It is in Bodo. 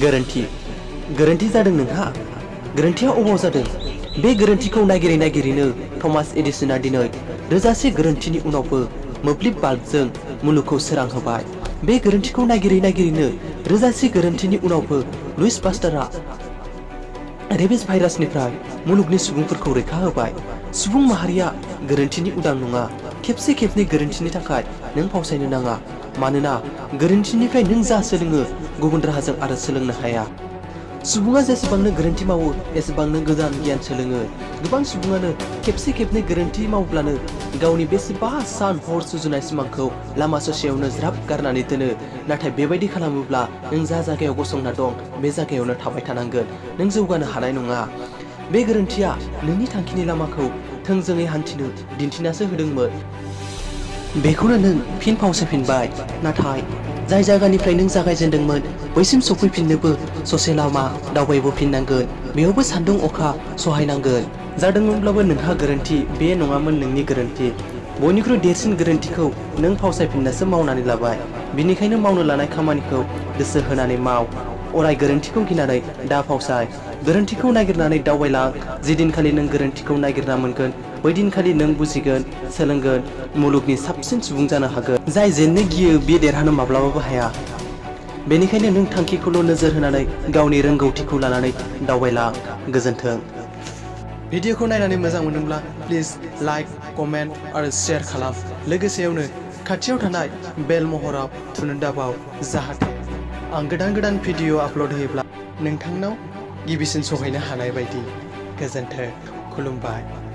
गोरोन्थि जादों नोंहा। गोरोन्थिया अबाव जादों? बे गोरोन्थिखौ नागिरै नागिरैनो थमास एडिसना दिनै रोजासे गोरोन्थिनि उनावबो मोब्लिब बाल्बजों मुलुगखौ सोरां होबाय। बे गोरोन्थिखौ नागिरै नागिरैनो रोजासे गोरोन्थिनि उनावबो लुइस पास्टरा रेबिस भाइरासनिफ्राय मुलुगनि सुबुंफोरखौ रैखा होबाय। सुबुं माहारिया गोरोन्थिनि उदां नङा। खेबसे खेबनै गोरोन्थिनि थाखाय नों फावसायनो नाङा, मानोना गोरोन्थिनिफ्राय नों जा सोलोङो गुबुन राहाजों आरो सोलोंनो हाया। सुबुङा जेसेबांनो गोरोन्थि मावो एसेबांनो गोदान गियान सोलोङो। गोबां सुबुङानो खेबसे खेबनै गोरोन्थि मावब्लानो गावनि बेसेबा सान हर सुजुनाय सिमांखौ लामा ससेयावनो ज्राब गारनानै दोनो। नाथाय बेबायदि खालामोब्ला नों जा जायगायाव गसंना दं बे जायगायावनो थाबाय थानांगोन। नों जौगानो हानाय नङा। बे गोरोन्थिया नोंनि थांखिनि लामाखौ थोंजोङै हान्थिनो दिन्थिनासो होदोंमोन। बेखौनो नों फिन फावसायफिनबाय। नाथाय जाय जायगानिफ्राय नों जागायजेनदोंमोन बैसिम सफैफिननोबो ससे लामा दावबायबोफिननांगोन। बेयावबो सान्दुं अखा सहायनांगोन। जादोंमोनब्लाबो नोंहा गोरोन्थि, बे नङामोन नोंनि गोरोन्थि। बयनिख्रुइ देरसिन गोरोन्थिखौ नों फावसायफिननासो मावनानै लाबाय। बिनिखायनो मावनो लानाय खामानिखौ गोसो होनानै माव। अराय गोरोन्थिखौ गिनानै दा फावसाय। गोरोन्थिखौ नागिरनानै दावबायलां। जिदिनखालि नों गोरोन्थिखौ नागिरना मोनगोन बै दिनखालि नों बुजिगोन, सोलोंगोन, मुलुगनि साबसिन सुबुं जानो हागोन। जाय जेननो गियो बे देरहानो माब्लाबाबो हाया। बेनिखायनो नों थांखिखौल' नोजोर होनानै गावनि रोंगौथिखौ लानानै दावबायलां। गोजोन्थों। भिडिअखौ नायनानै मोजां मोनदोंब्ला प्लिज लाइक, कमेन्ट आरो शेयार खालाम। लोगोसेयावनो खाथियाव थानाय बेल महराव थुनो दाबाव, जाहाथे आं गोदान भिडिअ आपल'ड होयोब्ला नोंथांनाव गिबिसिन सौहैनो हानाय बायदि। गोजोन्थों। खुलुमबाय।